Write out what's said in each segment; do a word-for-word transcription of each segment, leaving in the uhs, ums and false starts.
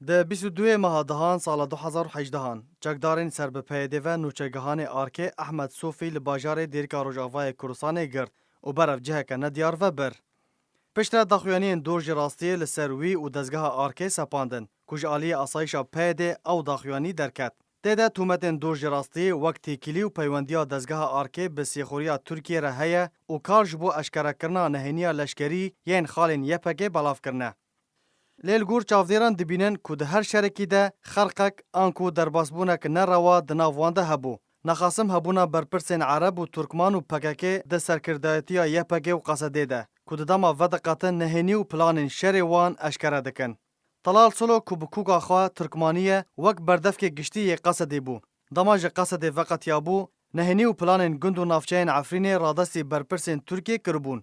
Di bîst û duyê meha dehan sala du hezar û hejdehan, çekdarên ser bi P Y D'ê ve nûçegihanê Arkê Ehmed Sofî li bajarê Dêrika Rojavayê Kurdistanê girt û berev ciheke nediyar ve bir. Piştre daxuyaniyên dor ji rastiyê li ser wî û dezgeha Arkê sepandin, ku ji aliyê asayîşa P Y D'ê ew daxuyanî derket. Tê de tûmetên dor ji rastiyê wek têkilî û peywendiya dezgeha Arkê bi sêxuriya Tirkiyê re heye û kar ji bo eşkerekirina nehêniya leşkerî yên xalên Y P G belav kirine. Lê li gor çavdêran dibînin ku di her şerekî de xerqek anku derbasbûnek nerewa di nav wan de hebû. Nexasim hebûna berpirsên Ereb û Turkman û P K K di serkirdayetiya Y P G û Qesedê de, ku di dema vediqetin nehênî û planên şerê wan eşkere dikin. Talal Solo ku bi kûka xwe Turkmanî ye, wek berdevkê giştî yê Qesedê bû. Dema ji Qesedê veqetiyabû, nehênî û planên gund û navçeyên Efrînê radestî berpirsên Tirkiyê kiribûn.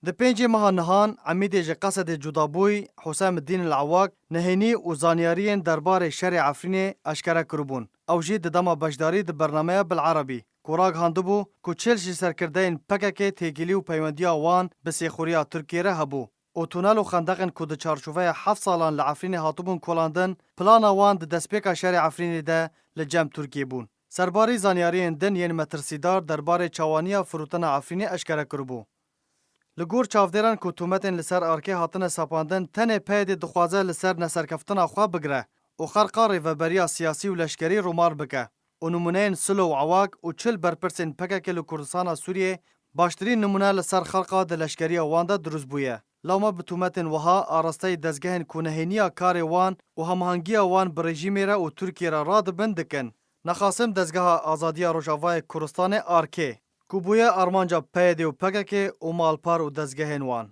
Di pêncê meha nihan, Emîdê ji Qesedê cudabûyî, Huseymiddîn El Ewak, nehênî û zanyariyên derbarê şerê Efrînê eşkere kiribûn. Ew jî di dema beşdarî di bernameya Bil Erebî, ku ragihandibû ku çil ji serkirdeyên P K K têkilî û peywendiya wan bi sêxuriya Tirkiyê re hebû û tunel û xendeqên ku di çarçoveya heft salan li Efrînê hatibûn kolandin, plana wan di destpêka şerê Efrînê de li cem Tirkiyê bûn. Serbarî zanyariyên din yên metirsîdar derbarê çawaniya firotina Efrînê eşkere kiribû. Li gor çavdêran ku tûmetên li ser Arkê hatine sepandin, tenê P Y D dixwaze li ser neserkeftina xwe bigire û xerqa rêveberiya siyasî û leşkerî rûmar bike û nimûneyên Silo û Ewak û çil berpirsên P K K li Kurdistana Sûriyê baştirîn nimûne li ser xerqa di leşkeriya wan de dirust bûye. Lewma bi tûmetên wiha arasteyî dezgehên ku nehêniya karê wan û hemahengiya wan bi rejîmê re û Tirkiyê re radibin dikin. Nexasim dezgeha Azadiya Rojavayê Kurdistanê, Arkê, ku bûye armanca P Y D û P K K û malpar û dezgehên wan.